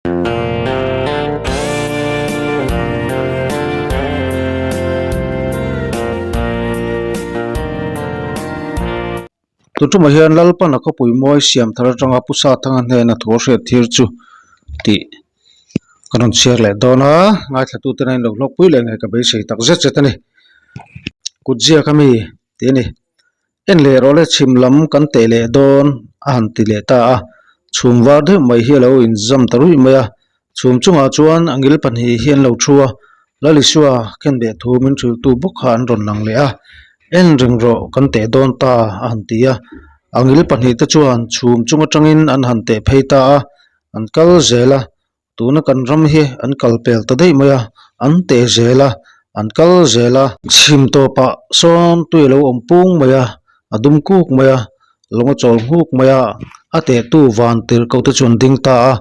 Tun tumah hian Lalpan a khawpui mawi siam thar atanga Pu Sathanga hnena thu a hriat thir chu tih ka rawn chhiar leh dawn a, ngaithlatute nen lo hlawkpui leh ngei ka beisei tak zet zet a ni. Kut ziak ami tih a ni. En leh rawh le chhim lam kan teh leh dawn a han ti leh ta a, chhum var deuh mai hi a lo inzam ta ruih mai a, chhum chungah chuan a ngil pahnih hi an lo thu a, Lalisua khenbeh thu min hrilhtu bawk kha an rawn lang leh a, en reng rawh kan teh dawn ta a han ti a, a ngil pahnih te chuan chhum chung atangin an han teh phei ta a, an kal zel a. Tuna kan ram hi an kal pel ta daih mai a, an teh zel a, an kal zel a. Chhim tawpah sawn tui a lo awm pung mai a, a dum kuk mai a, lung a chawl nghuk mai a, a tehtu van tirh ko te chu an ding ta a,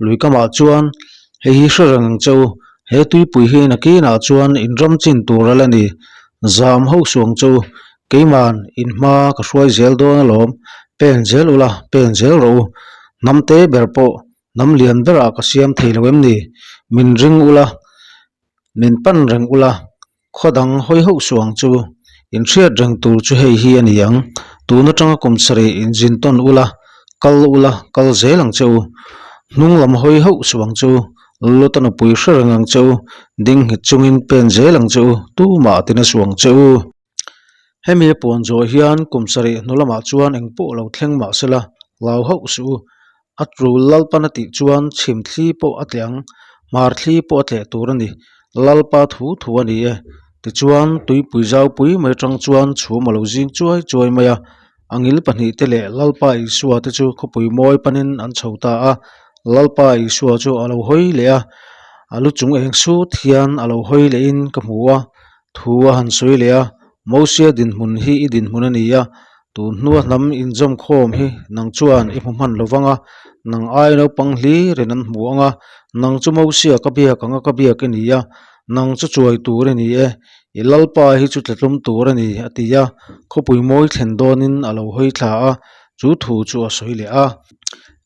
lui kamah chuan hei hi hre reng ang che u, he tuipui hi nakinah chuan in ram chin tur a la ni, zam ho suang che u, keiman in hma ka hruai zel dawn alawm, pen zel ula, pen zel rawh u, hnam te ber pawh Hnam lian berah ka siam thei lo em ni? Min ring ula, min pan reng ula, khaw dang hawi hauh suh ang chu. In hriat reng tur chu hei hi a ni ang, tun atanga kum sarih inzin tawn ula, kal ula, kal zel ang che u. Hnung lam hawi hauh suh ang chu, Lota nupui hre reng ang che u, ding nghet chungin pen zel ang che u, tumah tina suh ang che u. Hemi a puan zawh hian kum sarih hnu lamah chuan eng pawh lo thleng mah sela, hlau hauh suh u. A tul Lalpan a tih chuan chhim thli pawh a tleh ang, hmar thli pawh a tleh tur a ni. Lalpa thu thu a ni e. Tichuan, tuipui zaupui mai atang chuan chhum a lo zing chuai chuai mai a. A ngil pahnihte leh Lalpa Isua te chu khawpui mawi panin an chho ta a. Lalpa Isua chu a lo hawi leh a, a lu chung eng sut hian a lo hawi lehin ka hmu a. Thu a han sawi leh a, Mosia dinhmun hi i dinhmun a ni a, tun hnua hnam inzawm khawm hi nang chuan i hmu hman lo vang a, nang ai naupang hlirin an hmu ang a, nang chu Mosia ka biak anga ka biak i ni a, nang chu chuai tur i ni e, i Lalpa hi chu tlatlum tur a ni, a ti a, khawpui mawi thlen dawnin a lo hawi thla a, chu thu chu a sawi leh a.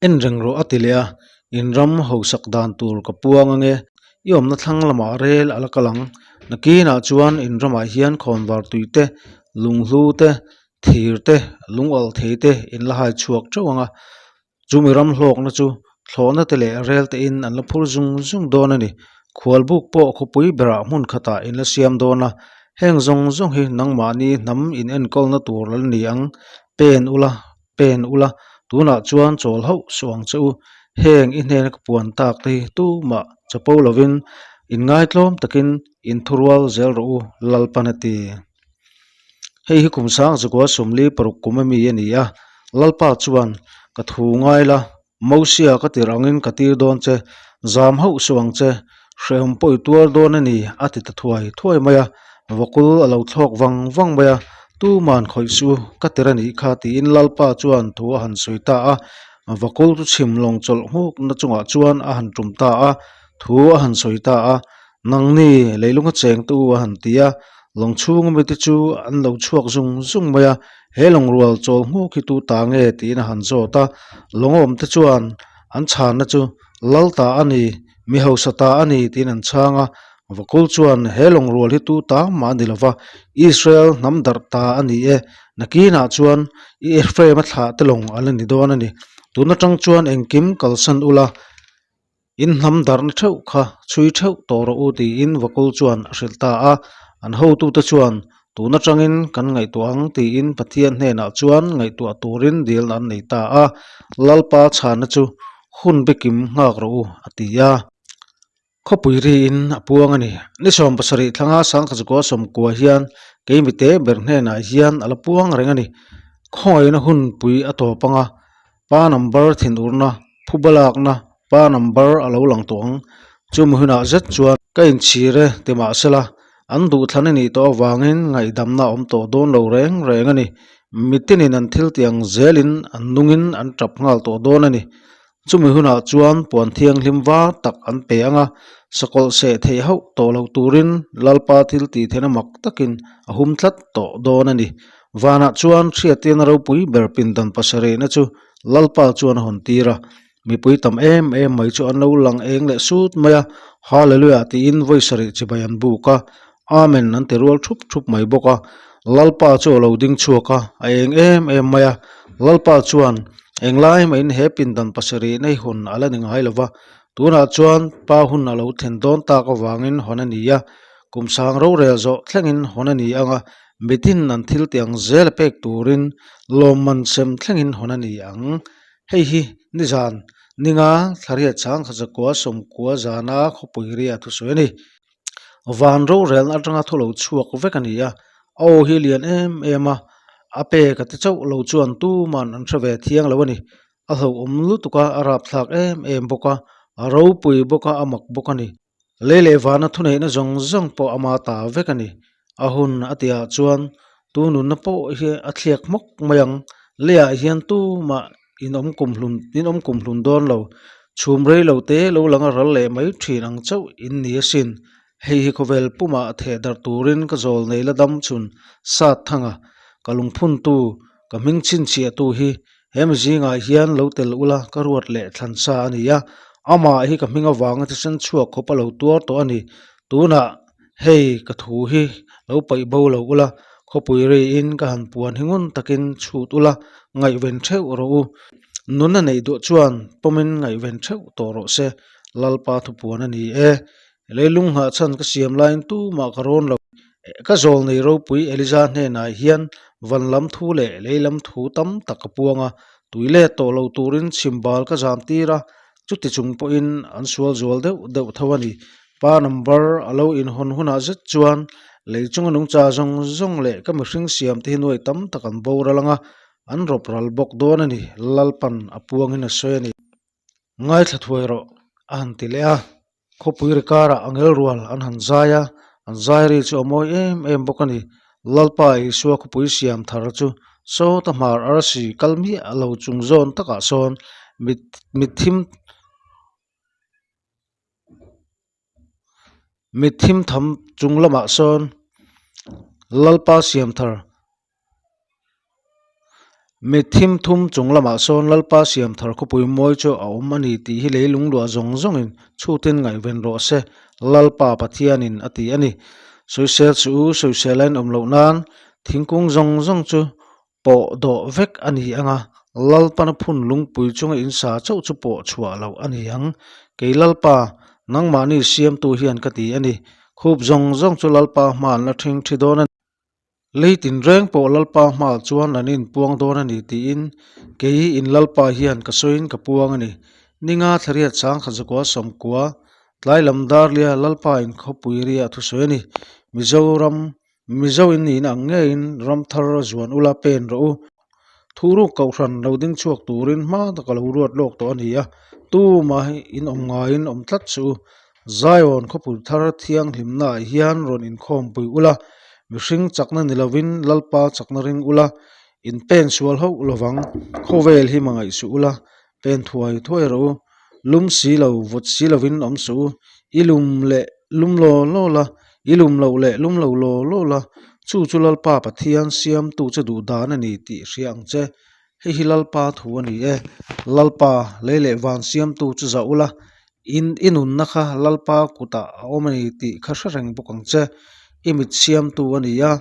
En reng rawh a ti leh a, in ram hausak dan tur ka puang ange, I awmna thlang lamah rel a la kal ang. Nakinah chuan in ramah hian khawnvar tui te, lunghlu te, thir te, lungawlh thei te in la hai chhuak teuh ang a. Chumi ram hlawkna chu thlawhna te leh rel te in an la phur zung zung dawn a ni. Khualbuk pawh khawpui berah hmun khatah in la siam dawn a. Heng zawng zawng hi nangmahni hnam in enkawlna tur la ni ang. Pen ula, pen ula, tunah chuan chawl hauh suh ang che u. Heng i hnena ka puan tak te hi tumah chapo lovin inngaitlawm takin inthurual zel rawh u, Lalpan a ti. Hei hi kum sang zakua sawmli paruk kum ami a ni a, Lalpa chuan ka thu ngai la, Mosia ka tir angin ka tir dawn che, zam hauh suh ang che, hrehawm pawh i tuar dawn a ni, a ti ta thuai thuai mai a, vakul a lo thlawk vang vang mai a, Tuman khawih suh u, ka tir a nih kha tiin Lalpa chuan thu a han sawi ta a, vakul chu chhim lawng chawlh nghukna chungah chuan a han tum ta a, thu a han sawi ta a, Nangni leilunga chengtu a han ti a, lawng chhunga mite chu an lo chhuak zung zung mai a, he lawng rual chawl nghuk hi tu ta nge tiin a han zawt a, lawngawmte chuan an chhanna chu Lal ta a ni, mi hausa ta a ni tiin an chhang a, Vakul chuan he lawng rual hi tu ta mah a ni lova, Israel hnam darh ta a ni e, nakinah chuan i Ephraim-a thlah te lawng a la ni dawn a ni, tun atang chuan engkim kalsan ula, In hnam darhna theuh kha chhui theuh tawh rawh u tiin Vakul chuan a hrilh ta a, an hotute chuan tun atangin kan ngaihtuah ang tiin Pathian hnenah chuan ngaihtuah turin dilna an nei ta a, Lalpa chhana chu hun bikim nghak rawh u a ti a. Khawpui riin a puang a ni. Ni 70 thlanga Sangkhazukua sawmkua hian keimite ber hnenah hian a la puang reng a ni. Khawngaihna hunpui a tawp anga Pa number thinurna, phuba lakna, pa number a lo lang tawh ang. Chumi hunah zet chuan ka inchhir e ti mah sela, an duhthlan a nih tawh avangin ngaihdamna a awm tawh dawn lo reng reng a ni. Mitinin an thil tih ang zelin an nungin an tap nghal tawh dawn a ni. Chumi hunah chuan puan thianghlim var tak an pe ang a, sakawlh seh theih hauh tawh lo turin Lalpa thil tih theihna mak takin a hum tlat tawh dawn a ni. Vanah chuan hriattirna ropui ber pindan pasarihna chu Lalpa chuan a hawn tir a. Mipui tam em em mai chu an lo lang eng leh sut mai a, Hallelujah tiin vawi sarih chibai an buk a, Amen an ti rual thup thup mai bawk a. Lalpa chu a lo ding chhuak a, a eng em em mai a. Lalpa chuan englai mahin he pindan pasarih nei hawn a la ni ngai lo va, tunah chuan pa hun a lo thlen dawn tak avangin hawn a ni a, kum sang rorel zawh thlengin hawn a ni ang a, mitin an thil tih ang zel a pek turin lawmman sem thlengin hawn a ni ang. Hei hi nizan ninga thlariat chang khazakua sawmkua zana khawpui ria thusawi a ni. Van rorelna atanga thu lo chhuak vek a ni a, a aw hi lian em em a, a pek a ti chauh lo chuan tuman an hre ve thiang lo a ni. A hlauhawm lutuk a, a rapthlak em em bawk a, a ropui bawk a, a mak bawk a ni. Lei leh vana thuneihna zawng zawng pawh ama ta vek a ni. A hun a tihah chuan tu nunna pawh hi a thliak hmawk mai ang. Leiah hian tumah in awm kum hlun in awm kum hlun dawn lo. Chhum rei lo te lo lang a ral leh mai thin ang chauh in ni asin. Hei hi khawvel pumah theh darh turin ka zawl nei la dam chhun sat thanga ka lungphuntu ka hming chhinchhiahtu hi Hemi zingah hian lo tel ula ka ruat leh thlan sa a ni a, amah hi ka hming avanga thisen chhuak khawp a lo tuar tawh a ni. Tunah hei ka thu hi lo paih bo lo ula, khawpui riin ka han puan hi ngun takin chhut ula, ngaihven theuh rawh u. Nuna neih duh chuan pawmin ngaihven theuh tawh rawh se, Lalpa thupuan a ni e. Leilung nghah chhan ka siam laiin tumah ka rawn lo. Ka zawl nei ropui Eliza hnenah hian van lam thu leh lei lam thu tam tak ka puang a, tui let tawh lo turin chhim bal ka zam tir a, chuti chung pawhin an sual zual deuh deuh tho a ni. Pa number a lo inhawn hunah zet chuan lei chunga nungcha zawng zawng leh ka mihring siam te hi nuai tam tak an boral ang a, an rawp ral bawk dawn a ni, Lalpan a puangin a sawi a ni. Ngaithla thuai rawh a han ti leh a, khawpui ri karah angel rual an han zai a, an zai ri chu a mawi em em bawk a ni. Lalpa Isua khawpui siam thar chu sawta hmar arsi kal miah lo chung zawn takah sawn mit mitthim mitthim tham chung lamah sawn Lalpa siam thar Mi thim thum chung lamah sawn Lalpa siam thar khawpui mawi chu a awm a ni tih hi leilung luah zawng zawngin chhutin ngaihven rawh se, Lalpa Pathianin a ti a ni. Sawisel suh u, sawisel a inawm loh nan thingkung zawng zawng chu pawh dawh vek a ni ang a, Lalpana phun lungpui chunga in sa chauh chu pawh chhuah loh a ni ang. Kei Lalpa, nangmahni siamtu hian ka ti a ni. Khup zawng zawng chu Lalpa hma an la ṭhing ṭhi dawn a ni. Lei tinreng pawh Lalpa hmaah chuan an inpuang dawn a ni tiin kei in Lalpa hian ka sawiin ka puang a ni. Ninga thlariat sangkhat zakua sawmkua tlai lam darlia Lalpa in khawpui ria thusawi a ni. Mizoram Mizo in nihna ang ngeiin ramthar a zuan ula pen rawh u. Thuruk kohhran lo ding chhuak turin hma taka lo ruat lawk tawh a ni a, tumah hi in awm ngaiin awm tlat suh u. Zion khawpui thar thianghlimnaah hian rawn inkhawmpui ula, mihring chakna ni lovin Lalpa chakna ring ula, in pen sual hauh lovang, khawvel hi hmangaih suh ula, pen thuai thuai rawh u. Lum si lo, vawt si lovin awm suh u. I lum leh lum law law la, i lum loh leh lum lo law law la, chu chu Lalpa Pathian siamtu che duh dan a ni tih hria ang che. Hei hi Lalpa thu a ni e. Lalpa, lei leh van siamtu chu zah ula, in i nunna kha Lalpa kutah a awm a ni tih kha hre reng bawk ang che. I mit siamtu a ni a,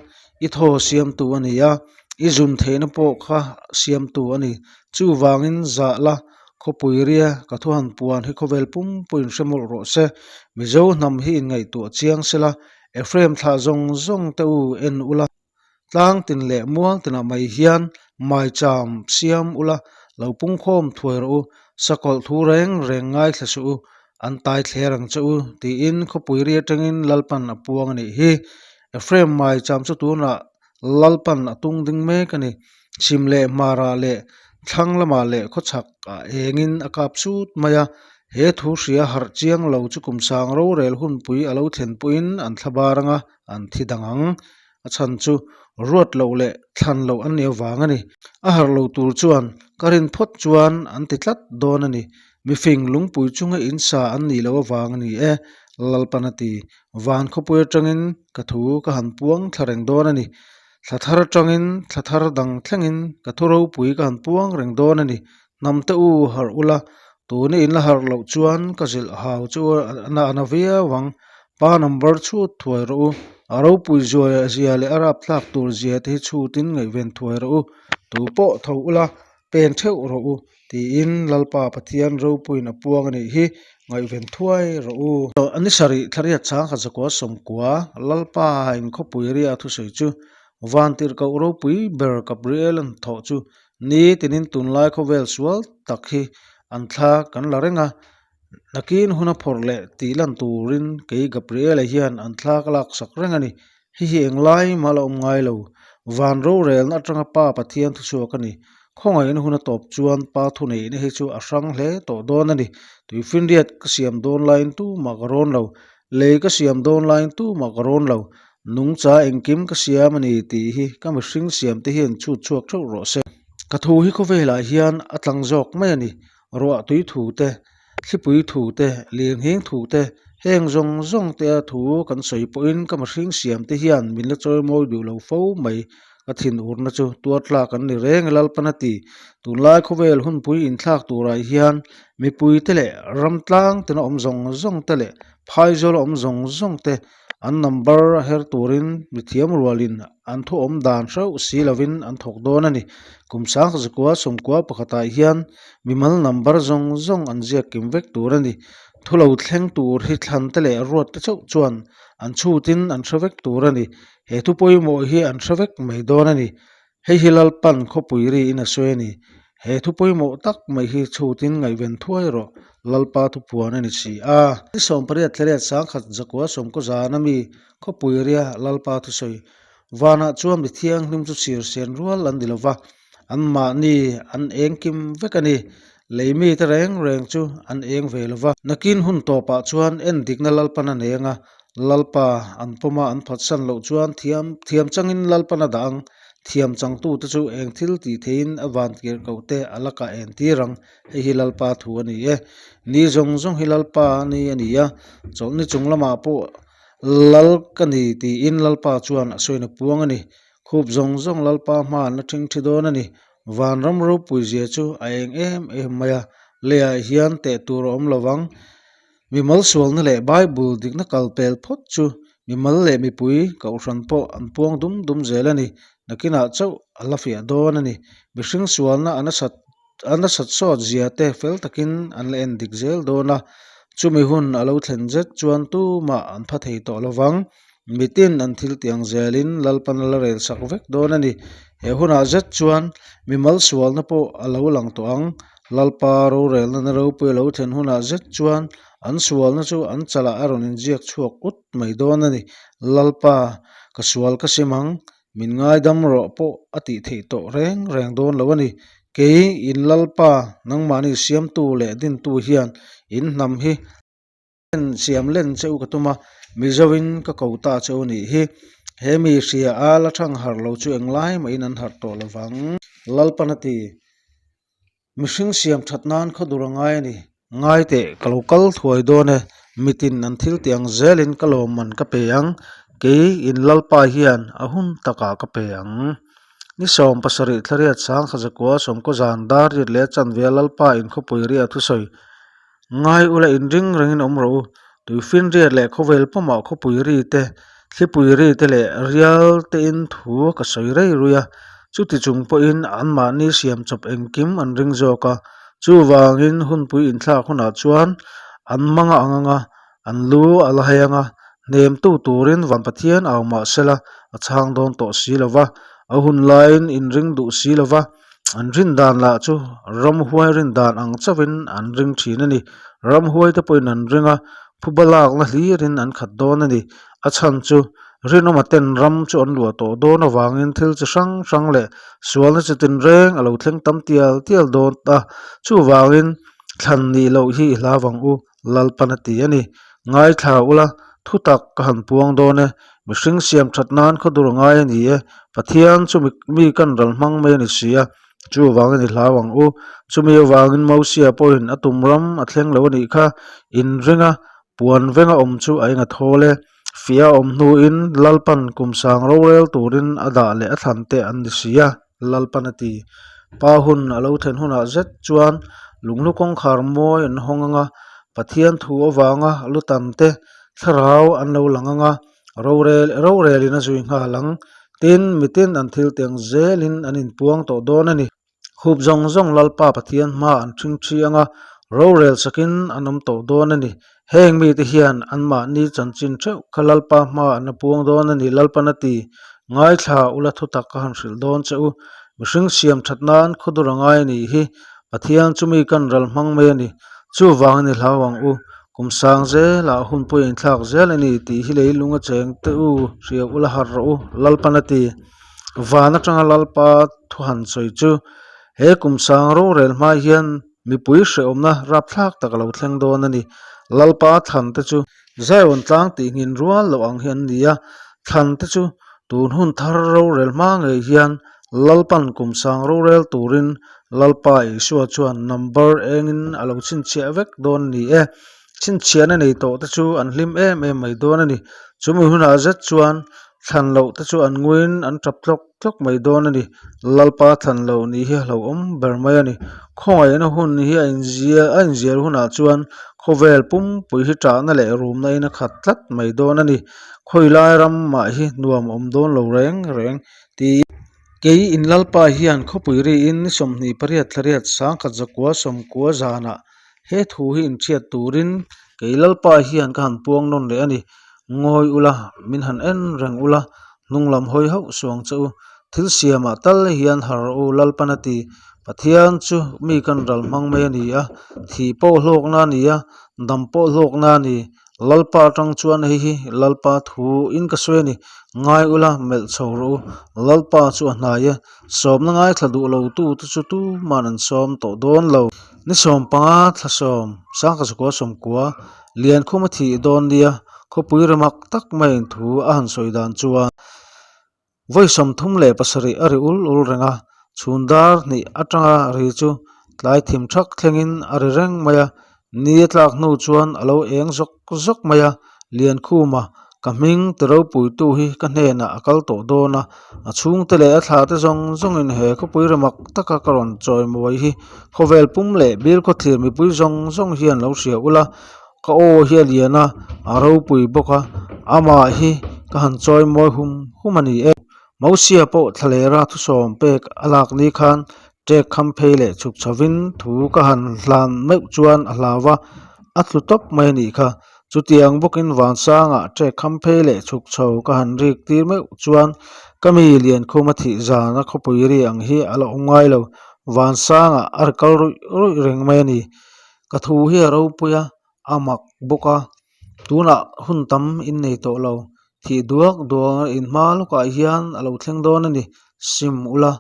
i thaw siamtu a ni a, i zun theihna pawh kha siamtu a ni. Chuvangin zah la, khawpui ria ka thu han puan hi khawvel pumpuiin hre mawlh rawh se. Mizo hnam hi inngaihtuah chiang sela, Ephraim thlah zawng zawng te u en ula, tlang tin leh mual tinah mai hian maicham siam ula, lo pungkhawm thuai rawh u, sakawlh thu reng reng ngaithla suh u, an tai thler ang che u, tiin khawpui ri atangin Lalpan a puang a nih hi. Ephraim maicham chu tunah Lalpan a tung ding mek a ni. Chhim leh hmarah leh thlang lamah leh khawchhak ah engin a kap sut mai a. He thu hria harh chiang lo chu kum sang rorel hunpui a lo thlen pawhin an thla bar anga an thi dang ang. A chhan chu ruat loh leh thlan loh an nih avang a ni. A harh lo tur chuan ka rin phawt chuan an ti tlat dawn a ni. Mifing lungpui chunga in sa an nih loh avang a ni e, Lalpan a ti. Van khawpui atangin ka thu ka han puang thla reng dawn a ni. Thla thar atangin thla thar dang thlengin ka thu ropui ka han puang reng dawn a ni. Hnamte u harh ula. Tuna in la harh loh chuan ka zilh hau chu a na viau ang. Pa number chhut thuai rawh u. A ropui zuai zia leh a rapthlak tur zia te hi chhutin ngaihven thuai rawh u. Tu pawh tho ula pen theuh rawh u tiin Lalpa Pathian ropuiin a puang a nih hi ngaihven thuai rawh u. Ni sarih thlariat chang khat zakua sawmkua Lalpa in khawpui ria thusawi chu Vantirhkoh ropui ber Gabriel an thawh chu Ni tinin tunlai khawvel sual tak hi an thla kan la reng a, nakin huna phawrh leh tih lan turin kei Gabriela hian an thla ka laksak reng a ni. Hei hi englai mah la awm ngai lo. Van rorelna atanga Pa Pathian thuchhuak a ni. Khawngaihna hun a tawp chuan Pa thuneihna hi chu a hrang hle tawh dawn a ni. Tuifinriat ka siam dawn laiin tumah ka rawn lo. Lei ka siam dawn laiin tumah ka rawn lo. Nungcha engkim ka siam a ni tih hi ka mihring siamte hian chhut chhuak theuh rawh se. Ka thu hi khawvelah hian a tlang zawk mai a ni. Ruah tui thu te, thlipui thu te, lirnghing thu te, heng zawng zawng te a thu kan sawi pawhin ka mihring siamte hian min la chawimawi duh lo fo mai. Ka thinurna chu tuar tlak an ni reng e Lalpan a ti. Tunlai khawvel hunpui inthlak turah hian mipuite leh ramtlang tena awm zawng zawng te leh phaizawla awm zawng zawng te An number a her turin mithiam rualin an thu awm dan hreuh si lovin an thawk dawn a ni. Kum sang zakua sawmkua pakhatah hian mimal number zawng zawng an ziak kim vek tur a ni. Thu lo thleng tur hi thlan te leh ruat te chauh chuan an chhutin an hre vek tur a ni. He thu pawimawh hi an hre vek mai dawn a ni. Hei hi Lalpan khawpui riin a sawi a ni. He thu pawimawh tak mai hi chhutin ngaihven thuai rawh, Lalpa thupuan a ni si a. Ni sawmpariat thlariat sangkhat zakua sawmkaw zana mi khawpui ria Lalpa thusawi vanah chuan mi thianghlim chu chhir sen rual an ni lo va, anmahni an eng kim vek a ni. Lei mite reng reng chu an eng ve lo va. Nakin hun tawpah chuan en dikna Lalpan a neng a, Lalpa an pawm a an phatsan loh chuan thiam thiam changin Lalpan a dah ang. Thiam changtute chu eng thil tih theihin a van kir koh te a la kah en tir ang. Hei hi Lalpa thu a ni e. Ni zawng zawng hi Lalpa a ni a ni a, chawlhni chung lamah pawh Lal ka ni tiin Lalpa chuan a sawina puang a ni. Khup zawng zawng Lalpa hma an la ṭhing ṭhi dawn a ni. Vanram ropui zia chu a eng em em mai a, leiah hian teh tur a awm lo vang. Mimal sualna leh Bible dikna kal pel phawt chu mimal leh mipui kohhran pawh an puang dum dum zel a ni. Nakinah chauh a la fiah dawn a ni. Mihring sualna a nasat a nasat sawt zia te fel takin an la en dik zel dawn a, chumi hun a lo thlen zet chuan tumah an pha thei tawh lo vang. Mitin an thil tiang zelin Lalpan a la rel sak vek dawn a ni. He hunah zet chuan mimal sualna pawh a lo lang tawh ang. Lalpa rorelna na ropui a lo thlen hunah zet chuan an sualna chu an chalah a rawn inziak chhuak ut mai dawn a ni. Lalpa, ka sual ka sim ang, min ngaidam rawh pawh a tih theih tawh reng reng dawn lo a ni. Kei, in Lalpa, nangmahni siamtu leh dintu hian in hnam hi Siam len che u ka tum a, Mizoin ka ko ta che u nih hi. He mi hria a la thang harh lo chu englai mahin an harh tawh lo vang. Lalpan a ti, Mihring siam that nan khaw dur a ngai a ni. Ngai teh, ka lo kal thuai dawn e, mitin an thil tih ang zelin ka lawmman ka pe ang, kei in Lalpa hian a hun takah ka pe ang. Ni 17 thlariat sangkha zakua sawmkaw zan dar riat leh chanve a Lalpa in khawpui ria thusawi Ngai ula inring rengin awm rawh u. Tuifinriat leh khawvel pawmah khawpui ri te, thlipui ri te leh rial tein thu ka sawi rei rui a. Chuti chung pawhin anmahni siam chawp engkim an ring zawk a. Chuvangin hunpui inthlak hunah chuan an mang a ang ang a, an lu a la hai ang a, hnemtu turin van Pathian au mah sela a chhang dawn tawh si lo va, a hun laiin inring duh si lo va. An rin dan lah chu ramhuai rin dan ang chauhin an ring thin a ni. Ramhuai te pawhin an ring a, phuba lakna hlirin an khat dawn a ni. A chhan chu rinawma ten ram chu an luah tawh dawn avangin thil chi hrang hrang leh sualna chi tinreng a lo thleng tam tial tial dawn a, chuvangin thlan nih loh hi i hlau ang u. Lalpan a ti a ni. Ngaithla ula, thutak ka han puang dawn e. Mihring siam that nan khaw dur ngai a ni e. Pathian chu mi kan ral hmang mai a ni si a, chuvangin i hlau ang u. Chumi avangin Mosia pawhin a tum ram a thleng lo a nih kha. Inringa puan venga awm chu a eng a thawl e. Fiah a awm hnuin Lalpan kum sang rorel turin a dah leh a thlan te an ni si a. Lalpan a ti. Pa hun a lo thlen hunah zet chuan Lunghlu kawngkhar mawi an hawng ang a, Pathian thu avanga lutan te thlarau an lo lang ang a, rorel rorelin a zui nghal ang. Tin, mitin an thil teng zelin an inpuang tawh dawn a ni. Khup zawng zawng Lalpa Pathian hma an ṭhing ṭhi ang a, rorel sakin an awm tawh dawn a ni. Heng mite hian anmahni chanchin ṭheuh kha Lalpa hma an la puang dawn a ni, Lalpan a ti. Ngaithla ula thutak ka han hrilh dawn che u. Mihring siam ṭhat nan khawdur a ngai a nih hi. Pathian chu mi kan ral hmang mai a ni. Chuvangin i hlau ang u. Kum sang zelah hun pawh a inthlak zel a ni tih hi leilung a cheng teh u, hria ula harh rawh u, Lalpan a ti. Van atanga Lalpa thu han sawi chu he kum sang rorel hma hian mipui hrehawmna rapthlak tak a lo thleng dawn a ni. Lalpa thlan te chu Zion tlang tih nghin rual loh ang hi an ni a, thlan te chu tun hun thar rorel hma ngei hian Lalpan kum sang rorel turin Lalpa Isua chuan number engin a lo chhinchhiah vek dawn a ni e. Chhinchhiahna nei tawh te chu an hlim em em mai dawn a ni. Chumi hunah zet chuan thlan loh te chu an nguiin an tap tlawk tlawk mai dawn a ni. Lalpa thlan loh nih hi a hlauhawm ber mai a ni. Khawngaihna hun hi a inzia a inzial hunah chuan khawvel pumpui hi tahna leh rumna in a khat tlat mai dawn a ni. Khawilai ram mah hi nuam awm dawn lo reng reng tiin. Kei in Lalpa hian khawpui riin ni 28 thlariat sangkhat zakua sawmkua zanah He thu hi inhriat turin kei Lalpa hian ka han puang nawn leh a ni. Ngawi ula, min han en reng ula, hnung lam hawi hauh suang che u. Thil siamah tal hian har rawh u, Lalpan a ti. Pathian chu mi kan ral hmang mai a ni a, thih pawh hlawkna a ni a, dam pawh hlawkna a ni. Lalpa atang chuan hei hi Lalpa thu in ka sawi a ni. Ngai ula, melh chho rawh u. Lalpa chu a hnai e. Sawmna ngaithla duh lo tu te chu tuman an sawm tawh dawn lo. Ni 15 thla sawm, sangkhat zakua sawmkua, Liankhum a thih dawn nia, khawpui remak tak maiin thu a han sawi dan chuan vawi 37 a ri ul ul reng a, chhun dar hnih atanga ri chu tlai thim thak thlengin a ri reng mai a, Ni a tlak hnu chuan a lo eng zawk zawk mai a, Liankhuma, ka hming ti ropuitu hi ka hnenah a kal tawh dawn a, a chhungte leh a thlate zawng zawngin he khawpui remak taka ka rawn chawimawi hi khawvel pum leh bil khawthlir mipui zawng zawng hian lo hria ula, ka aw hi a lian a, a ropui bawk a, amah hi ka han chawimawi hum hum a ni e. Mosia pawh thlalera thusawm pek a lak ni khan Ṭek kham phei leh chhuk chhovin thu ka han hlan meuh chuan a hlau a, a tlu tawp mai a nih kha. Chutiang bawkin vansangah ṭek kham phei leh chhuk chho ka han rik tir meuh chuan ka mi Liankhuma thih zana khawpui ri ang hi a la awm ngai lo. Vansangah a ri kal ruih ruih reng mai a ni. Ka thu hi a ropui a, a mak bawk a, tunah hun tam in nei tawh lo. Thih duak duak a in hma lawkah hian a lo thleng dawn a ni. Sim ula,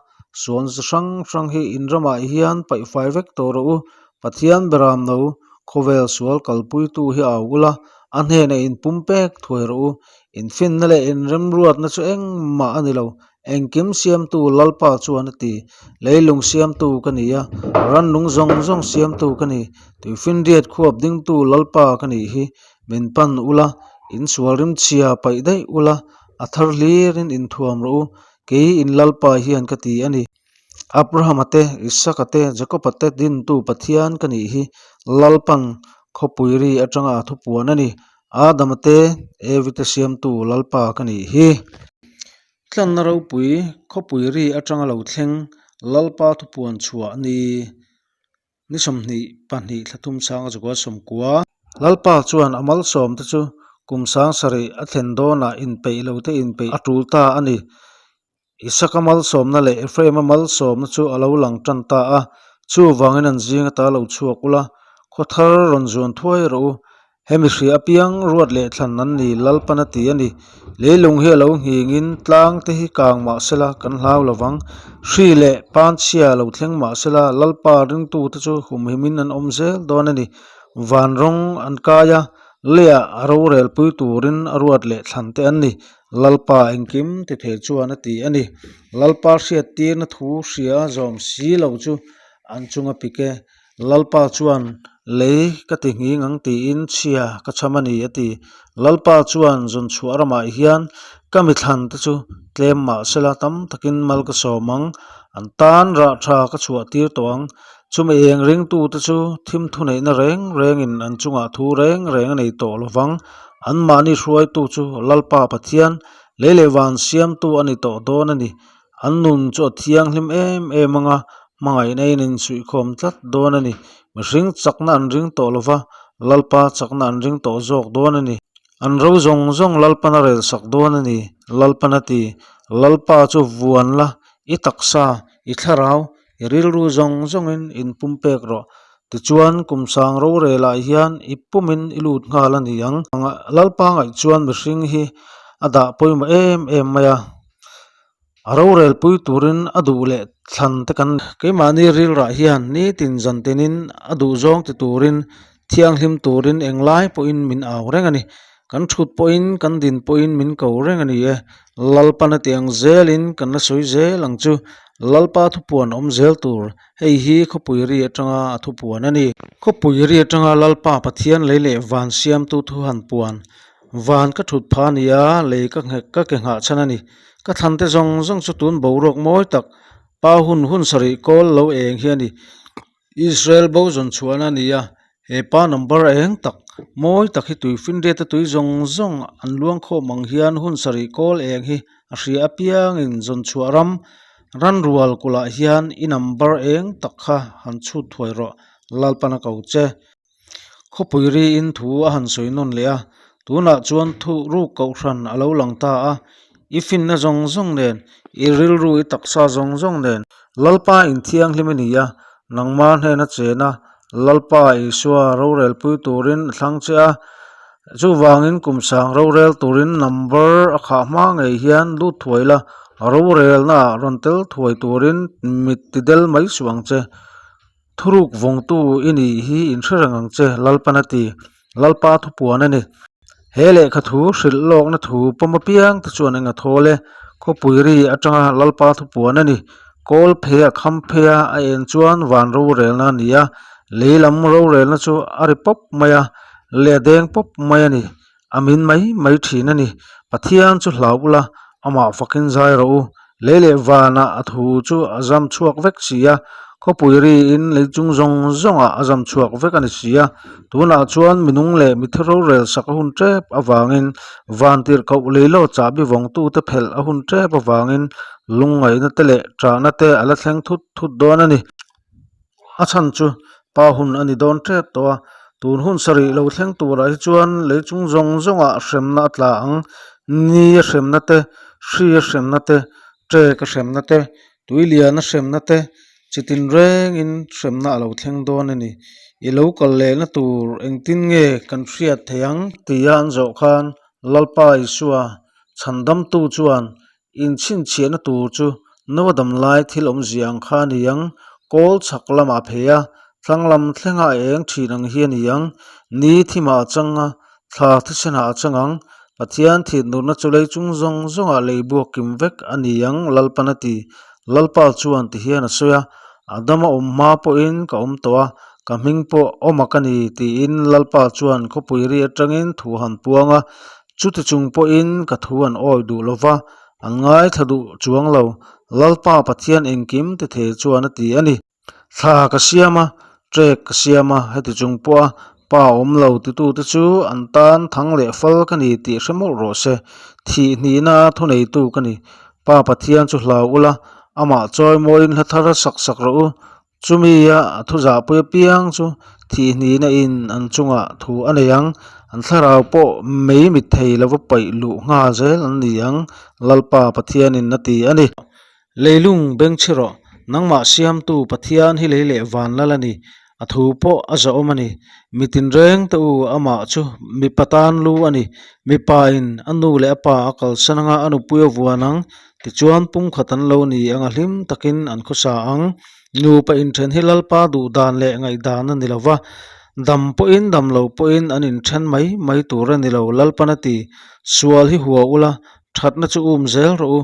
suan chi hrang hrang hi in ramah hian paih fai vek tawh rawh u. Pathian beram no, khawvel sual kalpuitu hi au ula, a hnenah in pum pek thuai rawh u. Infinna leh inremruatna chu engmah a ni lo. Engkim siamtu Lalpa chuan a ti, Leilung siamtu ka ni a, rannung zawng zawng siamtu ka ni, tuifinriat khuap dingtu Lalpa ka nih hi, min pan ula, in sual rimchhia paih daih ula, a thar hlirin inthuam rawh u, kei in Lalpa hian ka ti a ni. Abrahama te, Isaka te, Jakoba te dintu Pathian ka nih hi, Lalpan khawpui ri atanga a thupuan a ni, Adama te, Evi te siamtu Lalpa ka nih hi. Tlanna ropui khawpui ri atanga lo thleng Lalpa thupuan chhuah ni ni 22 thla thum sanga zakua sawmkua. Lalpa chuan a malsawm te chu kum sang sarih a thlen dawnah inpeih lo te inpeih a tul ta a ni. Isaka malsawmna leh Ephraima malsawmna chu a lo lang tan ta a, chuvangin an zing ata lo chhuak ula, khaw thar rawn zuan thuai rawh u. Hemi hria apiang ruat leh thlan an ni, Lalpan a ti a ni. Leilung hi a lo nghingin tlang te hi kang mah sela kan hlau lo vang. Hri leh panchhia lo thleng mah sela Lalpa ringtute chu humhimin an awm zel dawn a ni. Van rawng an kai a, leiah a rorelpui turin a ruat leh thlan te an ni. Lalpa engkim ti thei chuan a ti a ni. Lalpa hriattirna thu hria zawm si lo chu an chunga pik e. Lalpa chuan, Lei ka ti nghing ang tiin chhia ka chham a ni a ti. Lalpa chuan zawnchhuah ramah hian ka mithlan te chu tlem mah sela tam takin mal ka sawm ang, an tan rah tha ka chhuah tir tawh ang. Chumi eng ringtute chu thim thuneihna reng rengin an chungah thu reng reng a nei tawh lo vang. Anmahni hruaitu chu Lalpa Pathian, lei leh van siamtu a ni tawh dawn a ni. An nun chu a thianghlim em em ang a, hmangaihna in a insuihkhawm tlat dawn a ni. Mihring chakna an ring tawh lo va, Lalpa chakna an ring tawh zawk dawn a ni. An ro zawng zawng Lalpan a relsak dawn a ni, Lalpan a ti. Lalpa chu vuan la, i taksa, i thlarau, I rilru zawng zawngin inpumpek rawh. Tichuan, kum sang rorelah hian i pumin i lut nghal a ni ang. Lalpa ngaih chuan mihring hi a dah pawimawh em em mai a. A rorelpui turin a duh leh thlan te kan. Keimahni rilrah hian nitin zan tinin a duh zawng ti turin, thianghlim turin englai pawhin min au reng a ni. Kan thut pawhin kan din pawhin min ko reng a ni e. Lalpan a tih ang zelin kan la sawi zel ang chu. Lalpa thupuan awm zel tur, hei hi khawpui ri atanga a thupuan a ni. Khawpui ri atanga Lalpa Pathian lei leh van siamtu thu han puan. Van ka thut pha a ni a, lei ka nghek ka ke nghah chhan a ni. Ka thlante zawng zawng chu tun boruak mawi tak, pa hun hun sarih kawl lo eng hi a ni. Israel bo zawn chhuahna a ni a, he pa number eng tak, mawi tak hi tui finriata tui zawng zawng an luang khawm ang hian hun sarih kawl eng hi a hria apiangin zawn chhuah ram ranrual kulhah hian i number eng tak kha han chhut thuai rawh, Lalpan a ko che. Khawpui riin thu a han sawi nawn leh a, tunah chuan thu ruk kohhran a lo lang ta a, i finna zawng zawng nen, i rilru i taksa zawng zawng nen, Lalpa inthianghlim i ni a, nangma hnena chen a, Lalpa Isua rorelpui turin a thlang che a, chuvangin kum sang rorel turin number a khah hma ngei hian lut thuai la, rorelna ah rawn tel thuai turin mit ti del mai suh ang che. Thuruk vawngtu i nih hi inhre reng ang che, Lalpan a ti. Lalpa thupuan a ni. He lehkha thu hrilh lawkna thu pawm apiang te chuan eng a thawl e. Khawpui ri atanga Lalpa thupuan a ni. Kawl phei a kham phei a, a en chuan van rorelna a ni a. Lei lam rorelna chu a ri pawp mai a, leh a deng pawp mai a ni. A min mai mai thin a ni. Pathian chu hlau ula, amah fakin zai rawh u. Lei leh vanah a thu chu a zam chhuak vek si a, khawpui riin lei chung zawng zawngah a zam chhuak vek a ni si a. Tunah chuan minung leh mithi rorel sak a hun tep avangin, van tirhkoh leilaw chahbi vawngtute phelh a hun tep avangin lungngaihna te leh ṭahna te a la thleng thut thut dawn a ni. A chhan chu pa hun a ni dawn tep tawh a, tun hun sarih lo thleng turah hi chuan lei chung zawng zawngah hremna a tla ang, ni a hremna te, hri a hremna te, ṭek a hremna te, tui lian a hremna te, chi tin rengin hremna a lo thleng dawn a ni. I lo kal lehna tur engtin nge kan hriat theih ang? Tia an zawh khan Lalpa Isua chhandamtu chuan Inchhinchhiahna tur chu Noa dam lai thil awmzia ang kha a ni ang, kawl chhak lamah a phei a, thlang lam thlenga a eng thin ang hi a ni ang. Ni thimah a chang a, thla thisenah a chang ang. Pathian thitnurna chu lei chung zawng zawngah lei buak kim vek a ni ang, Lalpan a ti. Lalpa chuan ti hian a sawi a, Adama awm hma pawhin ka awm tawh a, ka hming pawh awma ka ni, tiin Lalpa chuan khawpui ri atangin thu han puang a. Chuti chung pawhin ka thu an awi duh lo va, an ngaithla duh chuang lo, Lalpa Pathian engkim ti thei chuan a ti a ni. Thla ka siam a, trek ka siam a, heti chung pawha pa awm lo titute chu an tan thang leh fal ka ni tih hre mawlh rawh se. Thih hnihna thuneitu ka ni. Pa Pathian chu hlau ula, amah chawimawiin hla thar sak sak rawh u. Chumia a thu zahpui apiang chu thihhnihna in an chungah thu a nei ang, an thlarau pawh mei mit thei lova paih luh nghal zel an ni ang, Lalpa Pathianin a ti a ni. Leilung bengchhi rawh, nangmah siamtu Pathian hi lei leh van lal a ni, a thu pawh a zahawm a ni. Mi tinreng te u amah chu mipa tan lu a ni, mipa in a nu leh a pa a kalsan anga a nupui a vuan ang, Tichuan pumkhat an lo ni anga hlim takin an khawsa ang. Nupa inthen hi Lalpa duh dan leh ngaihdan a ni lo va, dam pawhin dam lo pawhin an inthen mai mai tur a ni lo, Lalpan a ti. Sual hi hua ula, thatna chu um zel rawh u.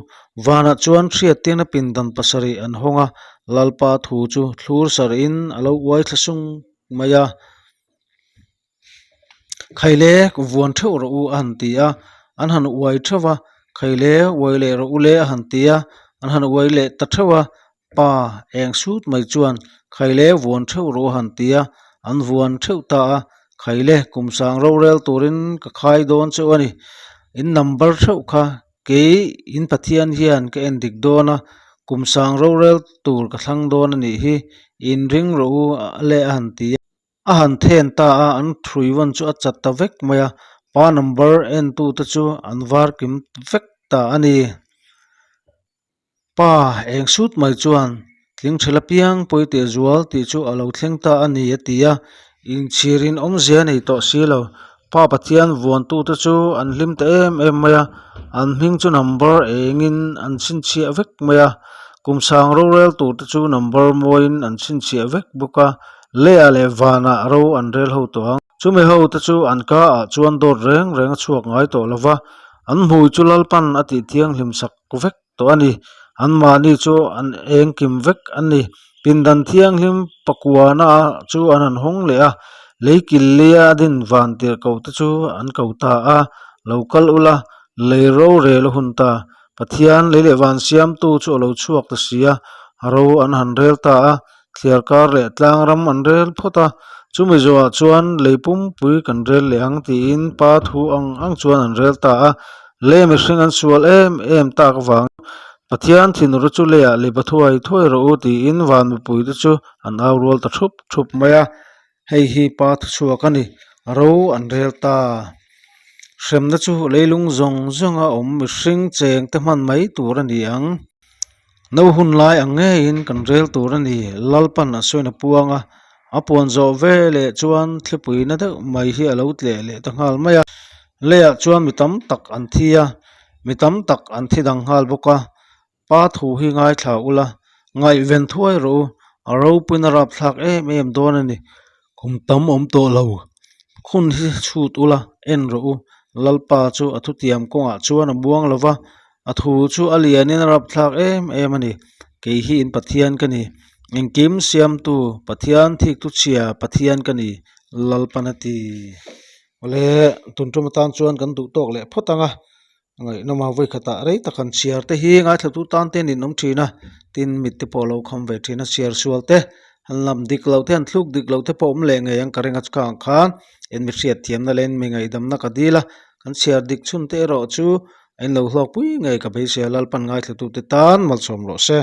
Vanah chuan hriattirna pindan pasarih an hawng a, Lalpa thu chu thlur sarhin a lo uai thla sung mai a. Khaile vuan theuh rawh u a han ti a, an han uai theuh a, Khaile uai leh rawh u le a han ti a, an han uai leh ta theuh a, pa eng sut mai chuan. Khaile vuan theuh rawh a han ti a, an vuan theuh ta a. Khaile kum sang rorel turin ka khai dawn cheu a ni. In number theuh kha kei in Pathian hian ka en dik dawn a, kum sang rorel tur ka thlang dawn a nih hi, inring rawh u le a han ti a. A han then ta a, an thruivawn chu a chat ta vek mai a, pa number entute chu an var kim vek ta a ni. Pa eng sut mai chuan tling thel apiang pawi teh zual tih chu a lo thleng ta a ni a ti a, inchhirin awmzia a nei tawh si lo. Pa Pathian vuantute chu an hlim ta em em mai a, an hming chu number engin an chhinchhiah vek mai a, kum sang rorel turte chu number mawiin an chhinchhiah vek bawk a, leiah leh vanah ro an rel ho tawh ang. Chumi hote chu an ka ah chuan dawt reng reng a chhuak ngai tawh lo va, an hmui chu Lalpan a tih thianghlim sak vek tawh a ni. Anmahni chu an engkim vek a ni. Pindan thianghlim pakuana chu an han hawng leh a, lei kil lia a din van tirhkoh te chu an ko ta a, Lo kal ula, lei rorel a hun ta. Pathian lei leh van siamtu chu a lo chhuak ta si a, a ro an han rel ta a, thliar kar leh tlang ram an rel phawt a, chumi zawhah chuan lei pumpui kan rel leh ang tiin pa thu ang ang chuan an rel ta a, lei mihring an sual em em tak avang Pathian thinur chu leiah lei pa thuai thuai rawh u tiin van mipui te chu an au rual ta thup thup mai a, hei hi pa thuchhuak a ni, ro an rel ta. Hremna chu leilung zawng zawnga awm mihring cheng te hman mai tur a ni ang. No hun lai ang ngeiin kan rel tur a ni, Lalpan a sawiin a puang a, a puan zawh ve leh chuan thlipui na deuh mai hi a lo tleh leh ta nghal mai a, leiah chuan mi tam tak an thi a, mi tam tak an thi dang nghal bawk a, Pa thu hi ngaithla ula, ngaihven thuai rawh u, a ropuina rapthlak em em dawn a ni, kum tam awm tawh lo, hun hi chhut ula, en rawh u, Lalpa chu a thutiam kawngah chuan a buang lo va, a thu chu a lianin a rapthlak em em a ni, kei hi in Pathian ka ni, engkim siamtu Pathian thiktu chhia Pathian ka ni, Lalpan a ti. Awle, tun tum atan chuan kan duh tawk leh phawt ang a. A ngaihnawm a, vawi khatah rei tak han chhiar te hi ngaithlatu tan te nin awm thin a, tin mit te pawh a lo kham ve thin a, chhiar sual te han lam dik loh te han thluk dik loh te pawh awm leh ngei ang ka ring a chukah ang khan en mi hriat thiamna leh en mi ngaihdamna ka dil a, kan chhiar dik chhun te erawh chu a inlo hlawkpui ngei ka beisei a, Lalpan ngaithlatu te tan malsawm rawh se.